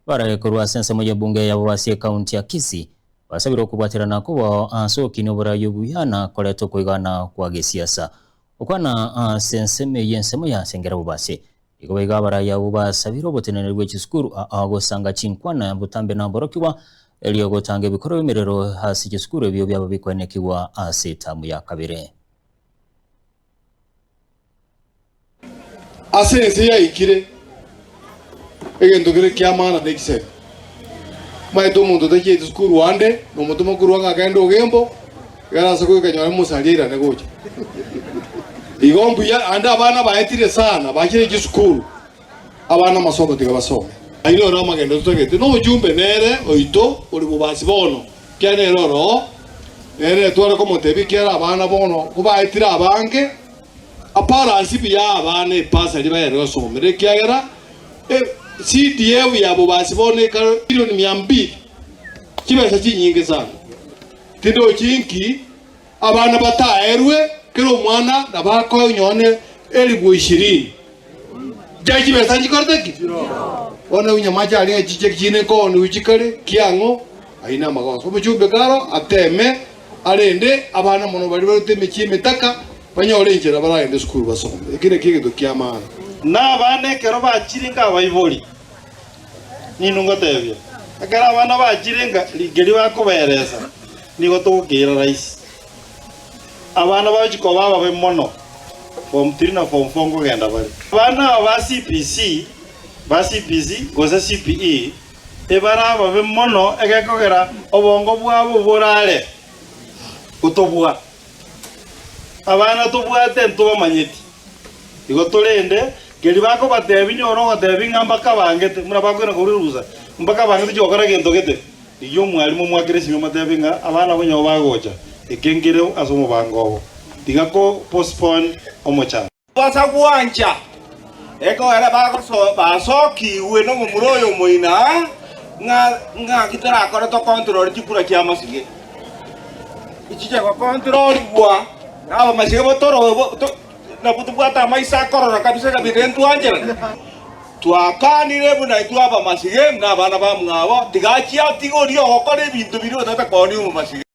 Abarage korwa ase ensemo y'ebunge yabo ase ekaunti ya Kisii basabire okobwaterana kobao ase ogokinia oborai obuya na koreta okoigwana kwa gesiasa. Gokwana ase ensemo eyio ensemo ya Sengera Bobasi. Igo boigo abarai abwo basabire oboteneneri bwe chisukuru aa gosanga chinkwana botambe naborokigwa erio gotanga ebikorwa bi'emerero ase chisukuru ebio biaba bikoenekigwa ase etamu ya kabere. Ase ense yaikire egento kere ki'amang'ana na ekisabi. Omanyete omonto otachieti sukuru ande, nomotoma korwa ng'a agende ogembo, ekero ase goika nyore mosari airane gocha. Igo mbuya ande abana baetire sana, bachire chisukuru, abana amasomo tiga basome. Ayio noro amagendo totagete, na omochumbe nere oito ore bobasi bono, ekiagera nere oroo, nere tware komotebia ekiagera abana bono kobaetire abange, Aparansi buya abana epasari baere gosomera ekiagera CDF ya bobasi bono ekare bilioni mia mbili chibesa chinyinge sana. Tindochi inki abana bataerwe kera omwana nabo akonyone elifu ishirini. Nchai chibesa nchikorete ki? Bono onye amache aria chiche chine kooniwa chikare kiang'o ayio namagoso. Omochumbe karo ateme arende abana mono baria barute emechie emetaka Banyore enchera baragende esukuru basome. Eki nakio egento ki'amaana. Na abana ekero bachire nkabaibori, ninwe ngotebia, ekero abana bachire nka keria bakoberesa, nigo togokeira rahisi. Abana bagochia koba ababe mono, form 3 na form 4 nkogenda bare. Abana aba ba CBC, ba CBC gose CBE, ebare ababe mono egekogera obongo bwabo borare gotobua. Abana tobwate ntobamanyeti, igo torende keria bakobatebia nyore ogotebi ng'a mbakabangete, buna bakoenda korwa erusa, mbakabangete chigokora gento gete. Rigia omwalimu omwakere esimi omotebi ng'a abana abwo nyowe bagocha, eke nkere ase omobango obo, tiga ko postpone omochando. Basa gwancha, ekogera basokigwe nomomura oyo omoina, ng'a ng'aki torakore tokontrole chikura chi'amasige. Echiche gokontrorigwa nabamasige nabwo tobwate amaiso akorora kabisa kabisa ntwancherane. Twakanire buna intwe abamasige na abana bamwabo, tiga achie atige oria ogokora ebinto biria otatakonia omomasige.